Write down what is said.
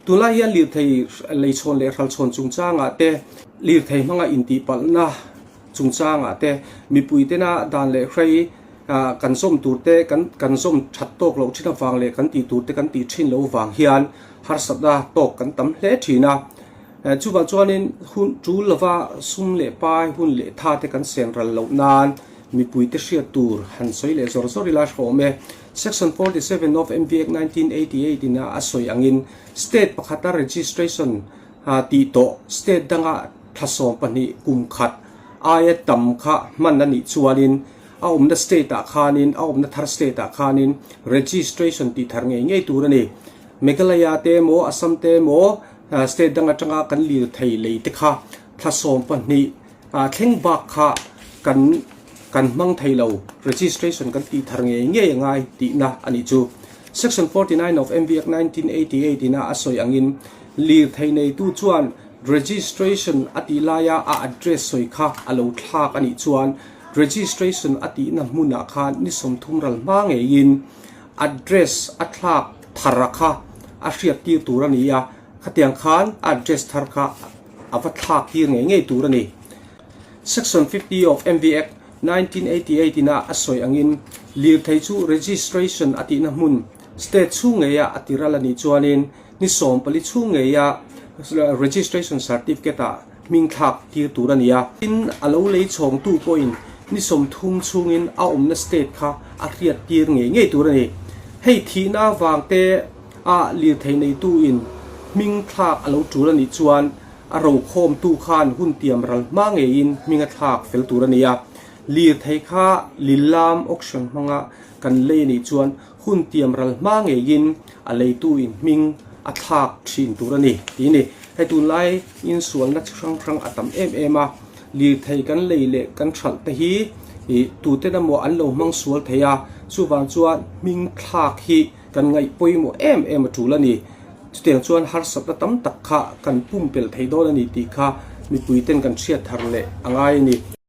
Tunlai hian lirthei leichhawn leh hralchhawn chungchangah te, lirthei hmanga intihpalhna chungchangah te, mipui tena dan leh hrei kan zawm tur te kan kan zawm that tawk loh thin avang leh kan tih tur te kan tih thin loh vang hian harsatna tawk kan tam hle thin a. Chuvang chuanin hun tul lova sum leh pai hun leh tha te kan sen ral loh nan mipuite hriat tur han sawi leh zawr zawr ila hrehawm e. Section 47 of MV Act 1988 in a sawi angin state pakhata registration tih tawh state danga thla 12 kum khat aia tam kha hman a nih chuanin a awmna state ah khanin a awmna thar state ah khanin registration tih thar ngei ngei tur a ni. Meghalaya te emaw Assam te emaw state dang atanga kan lir thei lei te kha thla 12 thleng bak kha kan kan hmang thei lo registration kan tih thar ngei ngei a ngai tihna a nih chu. Section 49 of MV Act 1988 ina a sawi angin lirthei neitu chuan registration a tih laia a address sawi kha a lo thlak a nih chuan registration a tihna hmunah khan ni 30 ral hma ngeiin address a thlak thar a kha a hriat tir tur a ni a, khatiang khan a address thar kha a va thlak tir ngei ngei tur a ni. Section 50 of MV Act 1988 ina a sawi angin lirthei chu registration a tihna hmun state chhung ngeia a tiral a nih chuanin ni 14 chhung ngeia registration certificate ah hming thlak tir tur a ni a. Tin, a lo lei chhawngtu pawhin ni 30 chhungin a awmna state kha a hriat tir ngei ngei tur a ni. Hei thihna vang te a lirthei neitu in hming thlak a lo tul a nih chuan a rokhawmtu khan hun tiam ral hma ngeiin hming a thlak fel tur a ni a. Lirthei kha lilam auction hmanga kan lei a nih chuan hun tiam ral hma ngeiin a leitu in hming a thlak thin tur a ni tih a ni. Hei tunlai insualna chi hrang hrang a tam em em a, lirthei kan lei leh kan hralh te hi ih tuten emaw an lo hmang sual thei a, chuvang chuan hming thlak hi kan ngaih pawimawh em em a tul a ni. Chutiang chuan harsatna tam tak kha kan pumpelh thei dawn a ni tih kha mipui ten kan hriat thar leh a ngai a ni.